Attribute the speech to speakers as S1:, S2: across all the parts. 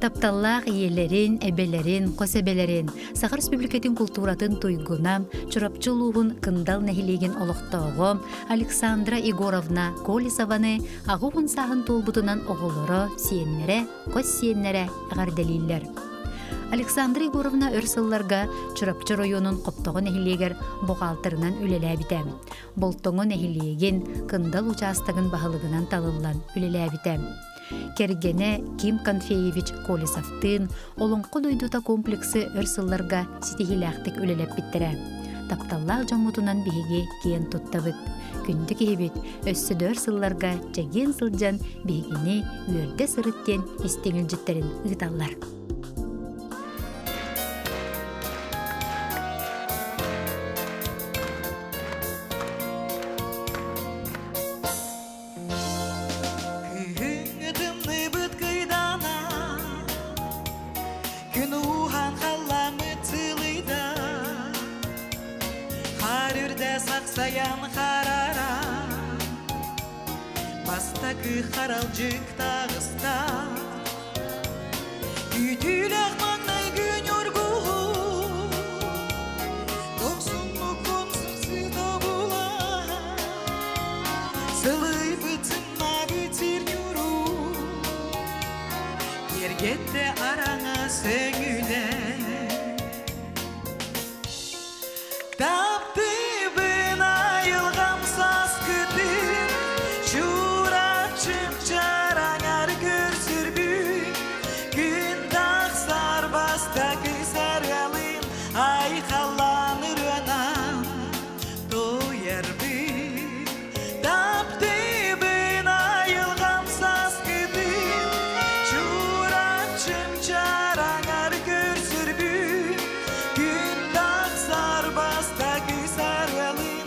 S1: Тапталлаах ийэлэрин, эбэлэрин, хос эбэлэрин, Саха Республикатын култууратын туйгуна, Чурапчы улууһун Кындал нэһилиэгин олохтооҕо Александра Егоровна Колесованы аҕа уһун сааһын туолбутунан оҕолоро, сиэннэрэ, хос сиэннэрэ эҕэрдэлииллэр. Александра Егоровна өр сылларга Чурапчы оройуонун Хоптоҕо нэһилиэгэр буҕаалтырынан үлэлээбитэ. Болтоҥо нэһилиэгин Кындал учаастагын баһылыгынан талыллан үлэлээбитэ. Кэргэнэ Ким Конфеевич Колесовтыын Олоҥхо дойдута комплексы өр сылларга ситиһиилээхтик үлэлэппиттэрэ. Тапталлаах дьоммутунан биһиги киэн туттабыт. Күндү киһибит өссө да өр сылларга чэгиэн сылдьан биһигини үөрдэ сырыт диэн истиҥ илдьиттэрин ыыталлар.
S2: Күһүҥҥү тымныыбыт кыйдана, Күн ууһан халламмыт сылыйда, Хаар үрдэ сахсайан харара, Бастакы харалдьык таҕыста. Күүтүүлээх маҥнай күн ургуһу, Дохсуннуккун сырсыта булан, Сылыйбыт сымнаабыт сир ньуру, Киэргэттэ араҥа сөҥүлэ. Таптыыбын айылҕам сааскытын, Чурапчым чараҥар көрсөрбүн, Күн тахсар бастакы сарыалын Айхаллаан ырыанан туойарбын. Таптыыбын айылҕам сааскытын, Чурапчым чараҥар көрсөрбүн, Күн тахсар бастакы сарыалын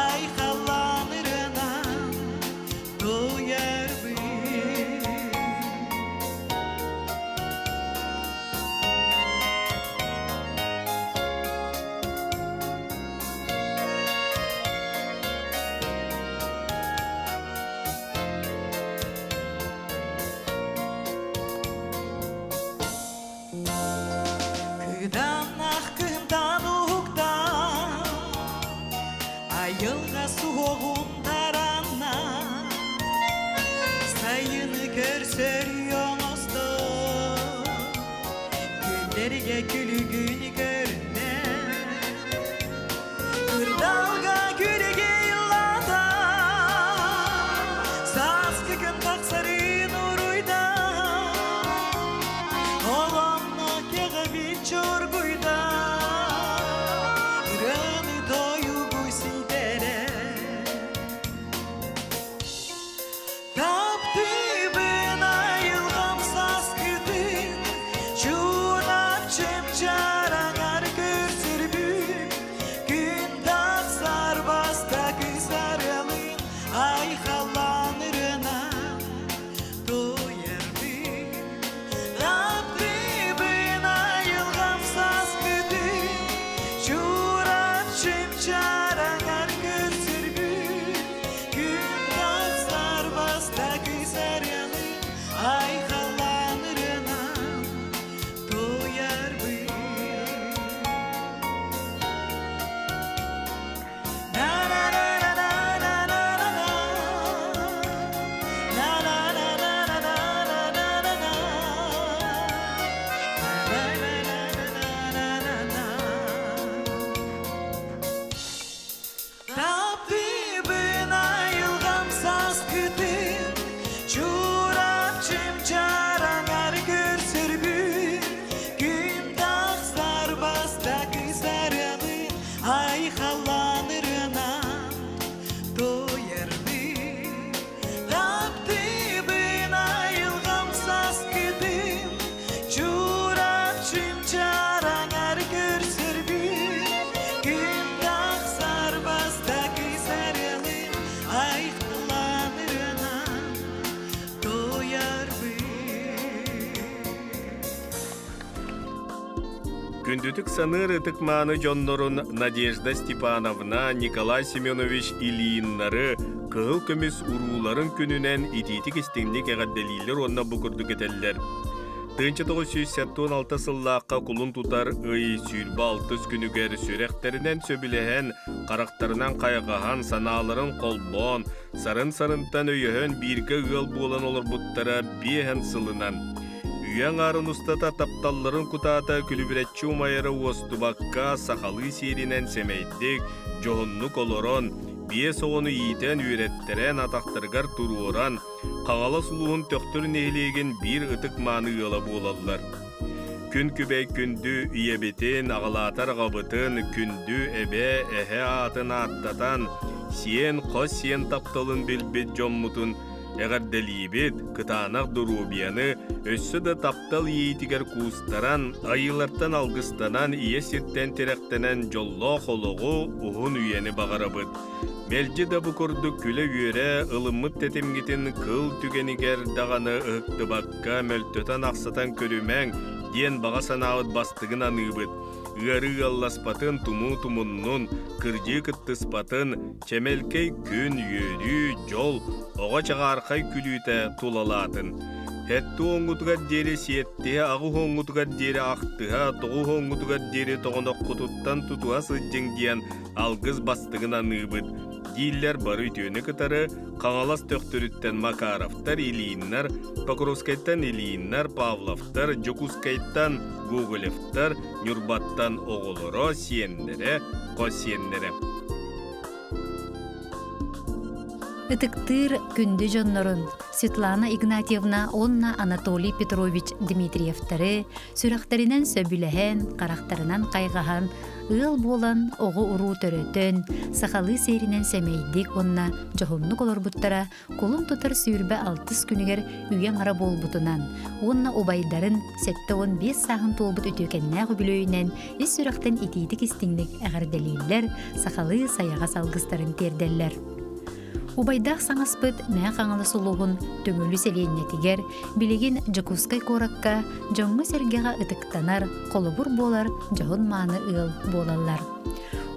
S2: Айхаллаан ырыанан туойарбын. Кыданах кынтан уһуктан, айылҕа суһуоҕун таранна, сайыны көрсөр оҥостон, күннэргэ күлүгүн көрүнэ, Кырдалга күлүгэ ыллата, сааскы күн тахсарын уруйдан, Оломно кэҕэбит чоргуйда, ырыаны тойугу ситэрэ. Таптыыбын айылҕам сааскытын, Чуурапчым чараҥар көрсөрбүн, Күн тахсар бастакы сарыалын Айхаллаан ырыанан туойарбын. Таптыыбын айылҕам сааскытын, Чуурапчым чараҥар көрсөрбүн, Күн тахсар бастакы сарыалын Айхаллаан ырыанан туойарбын. Таптыыбын айылҕам сааскытын, Чурапчым чараҥар көрсөрбүн, Күн тахсар бастакы сарыалын Айхаллаан ырыанан туойарбын. Таптыыбын айылҕам сааскытын, Чурапчым чараҥар көрсөрбүн, Күн тахсар бастакы сарыалын Айхаллаан ырыанан туойарбын.
S3: Күндүтүк саныыр ытык-мааны дьоннорун Надежда Степановна, Николай Семенович Ильиннары кыһыл көмүс урууларын күнүнэн итиитик истиҥник эҕэрдэлииллэр уонна бу курдук этэллэр. 1976 сыллаахха кулун тутар ый 26 күнүгэр сүрэхтэринэн сөбүлэһэн, харахтарынан хайҕаһан, санааларын холбоон, сарын-сарынтан өйөһөн бииргэ ыал буолан олорбуттара биэһэн сылынан. Үйэ аҥаарын устата тапталларын кутаата күлүбүрэччи умайара уостубакка сахалыы сиэринэн сэмэйдик, дьоһуннук олорон, биэс оҕону иитэн үөрэттэрэн атахтарыгар туруоран, Хаҥалас улууһун Төхтүр нэһилиэгин биир ытык-мааны ыала буолаллар. Күн күбэй күндү ийэбитин, аҕалаатар аҕабытын, күндү эбэ, эһэ аатын ааттатан, сиэн, хос сиэн тапталын билбит дьоммутун эҕэрдэлиибит, кытаанах доруобуйаны, өссө да таптал иэйиитигэр куустаран, айыылартан алгыстанан, ийэ сиртэн тирэхтэнэн дьоллоох олоҕу, уһун үйэни баҕарабыт. Мэлдьи да бу курдук күлэ-үөрэ ылыммыт тэтимҥитин кыл түгэнигэр даҕаны ыһыктыбакка мөлтөтөн-ахсатан көрүмэҥ диэн баҕа санаабыт бастыгын аныыбыт. Ыарыы ыалласпатын, тумуу тумуннун, кырдьыы кыттыспатын, чэмэлкэй күн, үөрүү, дьол, оҕо чаҕаархай күлүүтэ тулалаатын. Хэтту оҥҥутугар диэри сиэттиһэ, аҕыс оҥҥутугар диэри ахтыһа, тоҕус оҥҥутугар диэри тоҕоноххутуттан тутуһа сылдьыҥ диэн алгыс бастыгын аныыбыт, дииллэр бары үтүөнү кытары Хаҥалас Төхтүрүттэн Макаровтар, Ильиннэр, Покровскайтан Ильиннэр, Павловтар, Дьокуускайтан Гоголевтар, Ньурбаттан оҕолоро, сиэннэрэ, хос сиэннэрэ.
S1: Ытыктыыр күндү дьоннорун Светлана Игнатьевна уонна Анатолий Петрович Дмитриевтары сүрэхтэринэн сөбүлэһэн, харахтарынан хайҕаһан Ыал буолан, оҕо-уруу төрөтөн, сахалыы сиэринэн сэмэйдик уонна дьоһуннук олорбуттара кулун тутар 26 күнүгэр үйэ аҥара буолбутунан уонна убайдарын 75 сааһын туолбут үтүөкэннээх үбүлүөйүнэн ис сүрэхтэн итиитик-истиҥник эҕэрдэлииллэр, сахалыы сайаҕас алгыстарын тиэрдэллэр. Убайдаах саҥаспыт Мэҥэ Хаҥалас улууһун Төҥүлү сэлиэнньэтигэр, билигин Дьокуускай куоракка дьоҥҥо-сэргэҕэ ытыктанар, холобур буолар дьоһун-мааны ыал буолаллар.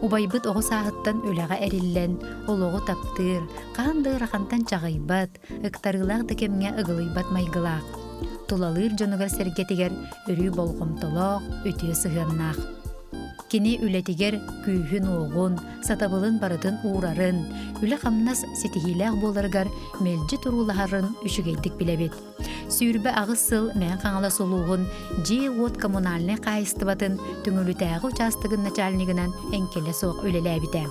S1: Убайбыт оҕо сааһыттан үлэҕэ эриллэн, олоҕу таптыыр, хаһан да ыарахантан чаҕыйбат, ыктарыылаах да кэмҥэ ыгылыйбат майгылаах. Тулалыыр дьонугар-сэргэтигэр өрүү болҕомтолоох, үтүө сыһыаннаах. Кини үлэтигэр күүһүн-уоҕун, сатабылын барытын уурарын, үлэ-хамнас ситиһиилээх буоларыгар мэлдьи туруулаһарын үчүгэйдик билэбит. 28 сыл Мэҥэ Хаҥалас улууһун дьиэ-уот коммунальнай хаһаайыстыбатын Түҥүлүтээҕи учаастагын начальнигынан эҥкилэ суох үлэлээбитэ.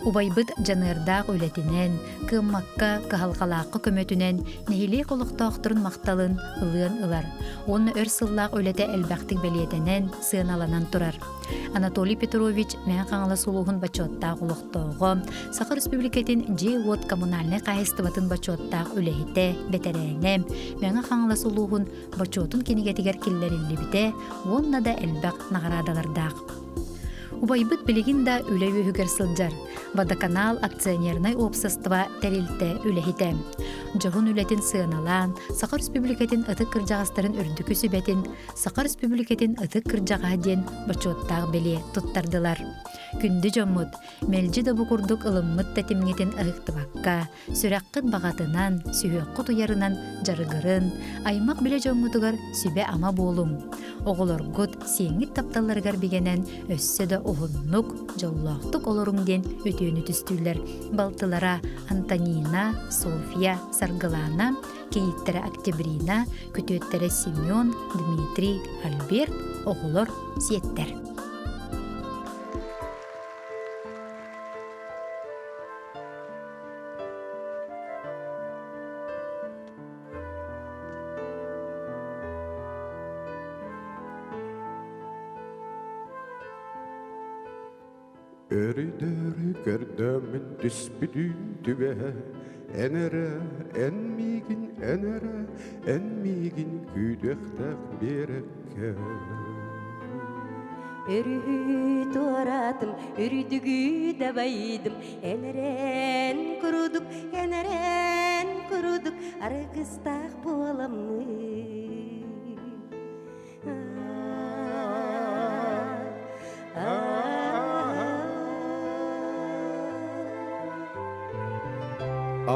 S1: Убайбыт дьаныардаах үлэтинэн, кыаммакка, кыһалҕалаахха көмөтүнэн нэһилиэк олохтоохторун махталын ылыан ылар уонна өр сыллаах үлэтэ элбэхтик бэлиэтэнэн, сыаналанан турар. Анатолий Петрович Мэҥэ Хаҥалас улууһун бочуоттаах олохтооҕо, Саха Республикатын дьиэ-уот коммунальнай хаһаайыстыбатын бочуоттаах үлэһитэ, бэтэрээнэ, Мэҥэ Хаҥалас улууһун бочуотун кинигэтигэр киллэриллибитэ уонна да элбэх наҕараадалардаах. Убайбыт билигин да үлэ үөһүгэр сылдьар. Водоканал акционернай уопсастыба тэрилтэ үлэһитэ. Дьоһун үлэтин сыаналаан, Саха Республикатын ытык кырдьаҕастарын үрдүкү сүбэтин Саха Республикатын ытык кырдьаҕаһа диэн бочуоттаах бэлиэ туттардылар. Күндү дьоммут, мэлдьи да бу курдук ылыммыт тэтимҥитин ыһыктыбакка, сүрэххит баҕатынан, сүһүөххүт уйарынан дьарыгырын, аймах-билэ дьоҥҥутугар сүбэ-ама буолуҥ. Оҕолоргут, сиэҥҥит тапталларыгар бигэнэн өссө да уһуннук, дьоллоохтук олоруҥ диэн үтүөнү түстүүллэр балтылара Антонина, Софья, Саргылаана, кийииттэрэ Октябрина, күтүөттэрэ Семен, Дмитрий, Альберт, оҕолор, сиэттэр.
S4: Өрүдөрү көрдөммүн түспүтүн түбэһэ Эн эрэ, эн миигин, эн эрэ, эн миигин күүтүөхтээх биэрэккэ
S5: Өрүһү туоратым, үрдүгү дабайдым, эн эрэн курдук, эн эрэн курдук аргыстаах буоламмын.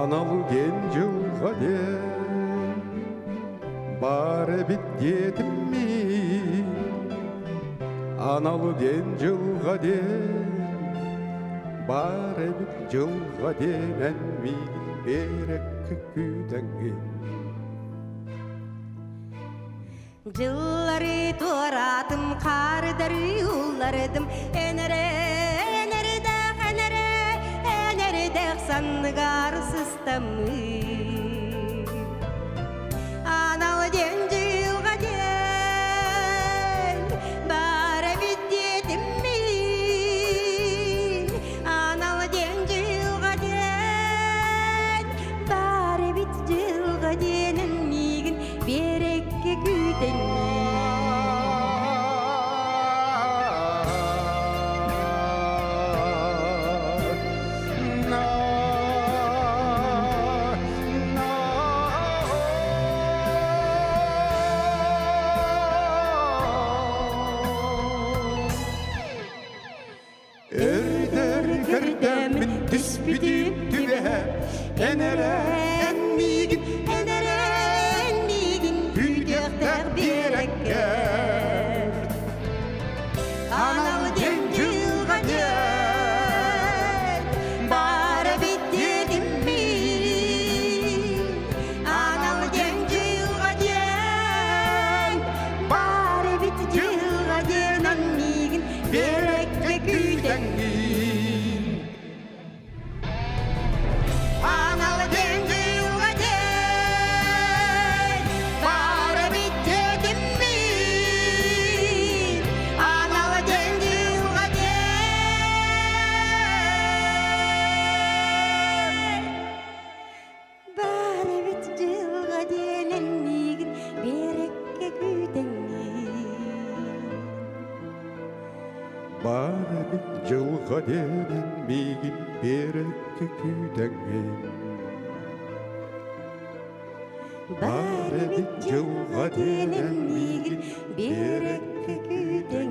S4: Анал диэн дьылҕа диэн. Бар эбит диэтим мин, анал диэн дьылҕа диэн, бар эбит дьылҕа диэн эн миигин биэрэккэ күүтэҥҥин.
S5: Дьыллары туораатым, хаардары уллардым, энэрэ, энэрдэх, энэрэ, энэрдэх санныгар сыстаммын. Анал диэн дьылҕа диэн, баар эбит диэтим мин. Анал диэн дьылҕа диэн, баар эбит дьылҕа диэн миигин биэрэккэ күүтэҥҥин.
S4: Өрдөр көрдөммүн түспүтүм түбэһэ Эн эрэ эн миигин
S5: Эн эрэ эн миигин
S4: күүтүөхтээх биэрэккэ
S5: Анал диэн дьылҕа диэн баар эбит диэтим мин. Анал диэн дьылҕа диэн баар эбит дьылҕа диэн эн миигин биэрэккэ күүтэҥҥин. Анал диэн дьылҕа диэн баар эбит диэтим мин. Анал диэн дьылҕа диэн баар эбит дьылҕа диэн эн миигин биэрэккэ күүтэҥҥин.
S4: Баар эбит дьылҕа диэн миигин биэрэккэ күүтэҥҥин.
S5: Баар эбит дьылҕа диэн миигин биэрэккэ күүтэҥҥин.